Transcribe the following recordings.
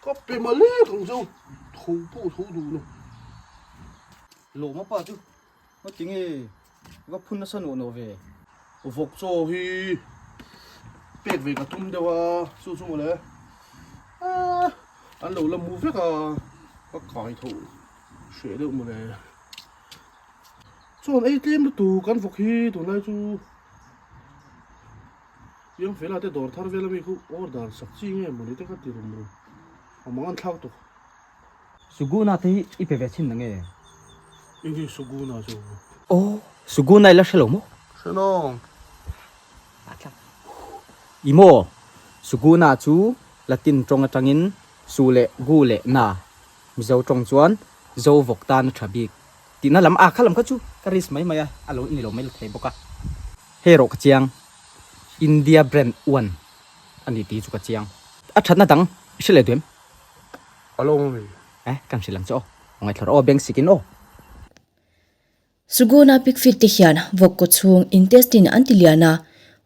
Ka pe mah lek ang chu tho pawh tho duh lo. Lawm a pa chu nga ti nge va phun nasa nuah nuah ve. Vawk chaw hi pek ve ka tum deuh a chu chu mawle ah an lo la mu vek a ka kai tho hreh deuh mawle. Chuan ei tlem lutuk kan vawk hi tunlai chu. Piang fela te dawr thar vel ami khu order sak chi nge mawni te kha ti rum rum a mang an thlak tuk. Suguna te hi i pe ve chhin na nge? Enge Suguna chu? Aw, Suguna i la hre lo maw? Hre lo. I maw? Suguna chu Latin tawng atangin Su leh Gu leh Na, Mizo tawng chuan Zo vawk tan a tha bik tihna lam a kha lam kha chu ka risk mai mai a, a lo ni lo mai la thei bawk a. Hei erawh ka chiang, India brand one a ni tih chu ka chiang. A thatna dang i hre leh duh em? A lo awm a mi? Eh, kan hrilh ang che aw. A ngaithla rawh aw, beng sikin aw. Suguna pig feed te hian vawk kaw chhung intestine an ti lian a,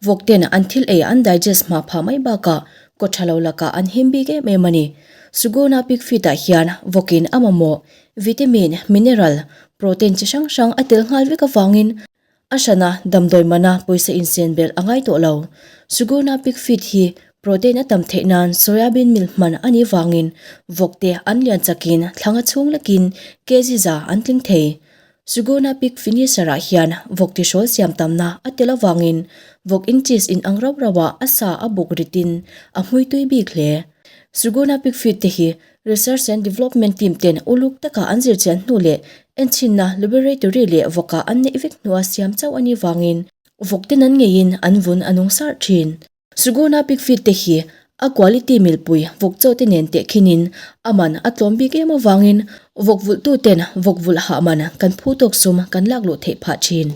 vawk ten an thil ei an digest hma phah mai bakah kaw tha lo lakah an him bik em em a ni. Suguna pig feed ah hian vawkin a mamawh vitamin, mineral, protein chi hrang hrang a tel nghal vek avangin A hrana damdawi mana pawisa insen belh a ngai tawh lo. Suguna pig feed hi protein a tam theih nan soybean meal hman a nih vangin vawk te an lian chakin thlanga chhung lekin kg za an tling thei. Suguna pig finisher ah hian vawk tihrawl siam tamna a tel avangin vawk in cheese in ang rauh rauh ah a sa a buk ritin a hmui tui bik hle. Suguna pig feed te hi Research and Development team ten uluk taka an zirchian hnu leh enchhinna laboratory leh vawkah an neih vek hnua siam chauh a nih vangin vawk ten an ngeiin an vun a nung sarh thin. Suguna pig feed te hi a quality milpui vawk chaw te nen tehkhinin a man a tlawm bik em avangin vawk vulhtu ten vawk vulh hah man kan phu tawk sum kan lak luh theih phah thin.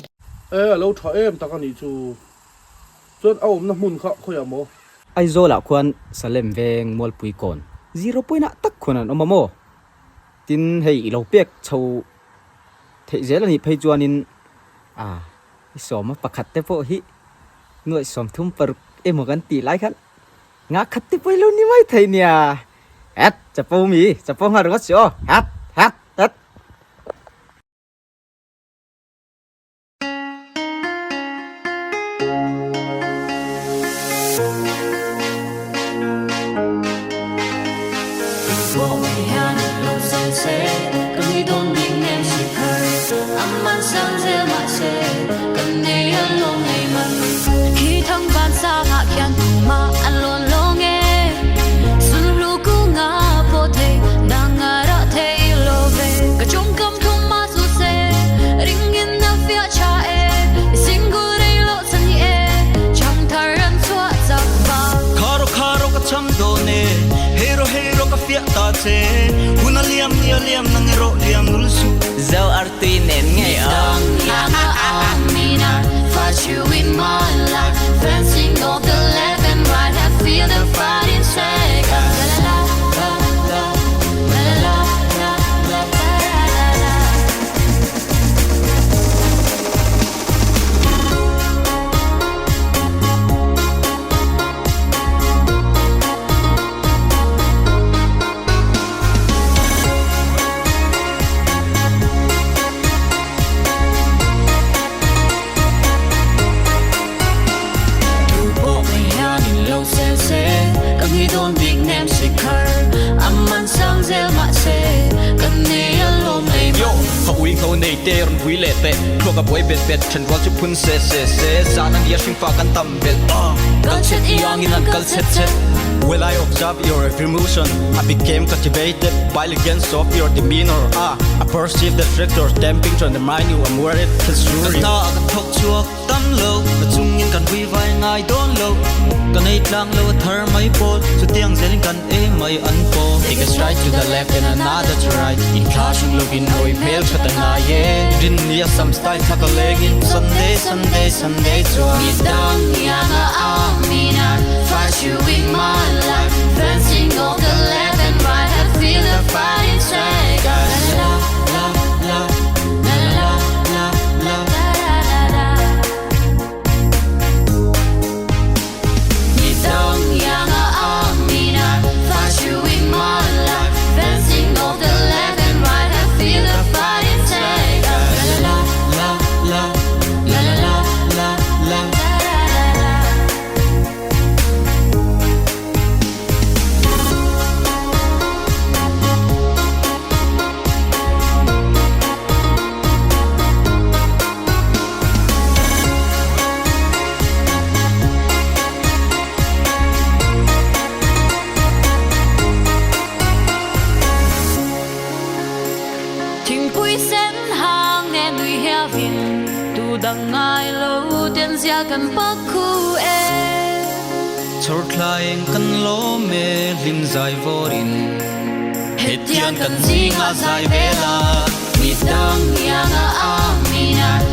E a lo tha em tak a nih chu. Chuan a awmna hmun kha khawiah maw? Aizawlah khuan Salem veng Mualpui kawn zero point ah tak khuan an awm a maw? Tin hei i lo pek chho theih zel a nih phei chuanin a i sawma pakhat te pawh hi nuaih 36 emaw kan tih lai khan ngah khat te pawh i lo ni mai thei nia. Het! Chapo mi! Chapo nghal ringawt si aw! Het! Het! Het! Zo artui nen ngei aw. Will I observe your every motion? I became cultivated by the against of your demeanor. Ah, I perceive the tractor stamping to undermine you. I'm worried, it's Tam lo, ka chungin kan vui vai ngai dawn lo Kan ei tlang lo a thar mai pawl Chutiang zelin kan ei mai an pawl Take a stride to the left and another to right In thla hrung lovin hawi hmel tha ta ngai e Rin ni a sam style thla ka lengin Sunday, Sunday, Sunday chuan Midang ianga amina Fight you in my life Fencing of the left and right I feel the fire inside us La la la la la la la la Midang ianga amina Fight you in my life. dang ngai lo ten zia kan pak khu e. Chhawr thlaeng kan lawm e hlim zai vawrin. Hetiang kan zinga zai vela mi dang ianga amina.